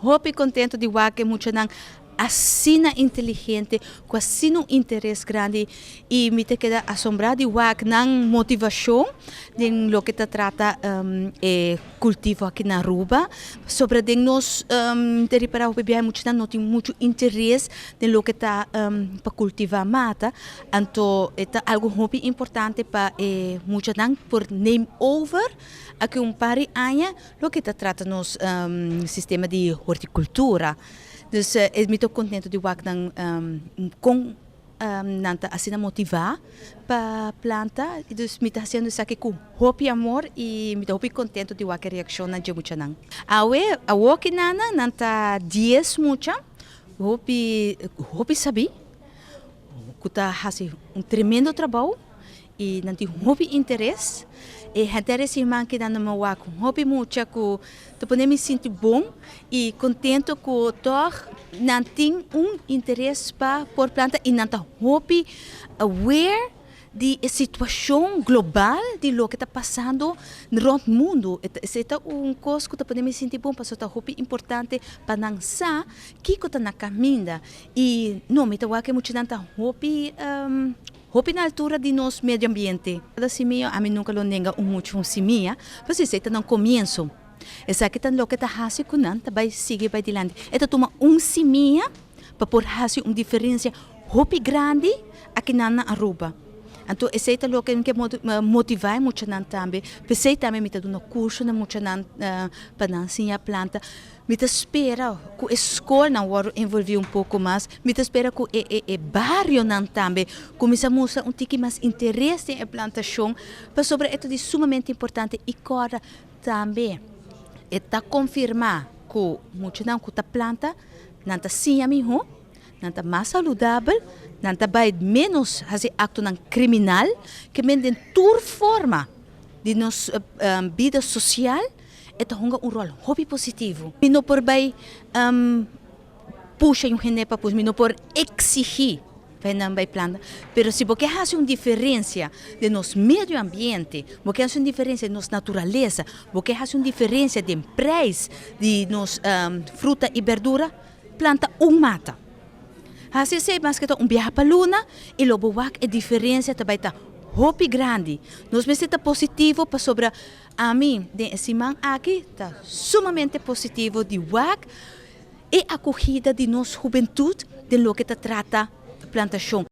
Hopi contento di wak muchanan asina inteligente, cu asina un interes grandi y mi ta keda asombra di wak nan motivacion den loke ta trata e cultivo aki na Aruba. Sobre den nos ta ripara hopi biaha muchanan no tin mucho interes den loke ta pa cultiva mata. Anto e ta algo hopi importante pa e muchanan por neem over aki un par di aña loke ta trata nos sistema di horticultura. Dus mi ta contento di wak nan con nan ta asina motiva pa planta. Dus mi ta haciendo esaki cu hopi amor y mi ta hopi contento di wak e reaccionnan dje muchanan. Awe, awoki nana, nan ta 10 mucha, hopi, hopi sabi, cu ta haci un tremendo trabou y nan tin hopi interes. E henter e siman ki nan mi wak hopi mucha cu ta pone mi sinti bon y contento cu toch nan tin un interes pa por planta y nan ta hopi aware di e situacion global di loke ta pasando rond mundo. Esey ta un cos cu ta pone mi sinti bon, pasobra ta hopi importante pa nan sa kico ta na caminda. Y no, mi ta wak e muchanan ta hopi hopi na altura di nos medio ambiente. Cada simia, ami nunca lo nenga un mucha un simia, pasobra esey ta nan comienso. Esaki ta loke ta haci cu nan ta bay sigui bay dilanti. E ta tuma un simia pa por haci un diferencia hopi grandi aki nan na Aruba. Anto esey ta loke mi ke motiva e muchanan tambe. P'esey tambe mi ta duna curso na muchanan pa nan siña planta. Mi ta spera cu e scolnan wordo envolvi un poco mas. Mi ta spera cu e barionan tambe cuminsa mustra un tiki mas interes den e plantacion, pasobra e ta di sumamente importante. Y corda tambe e ta confirma cu muchanan cu ta planta nan ta siña miho, nan ta mas saludabel, nan ta bay menos haci actonan criminal, ke men den tur forma di nos bida social e ta hunga un rol hopi positivo. Mi no por bay pusha un hende pa pusha, mi no por exigi pa nan bay planta, pero si bo ke haci un diferencia den nos medio ambiente, bo ke haci un diferencia den nos naturalesa, bo ke haci un diferencia den prijs di nos fruta y berdura, planta un mata. Haci esey maske ta un biaha pa luna y lo bo wak e diferencia ta bay ta hopi grandi. Nos mester ta positivo pasobra ami den e siman aki ta sumamente positivo di wak e acogida di nos hubentud den loke ta trata plantacion.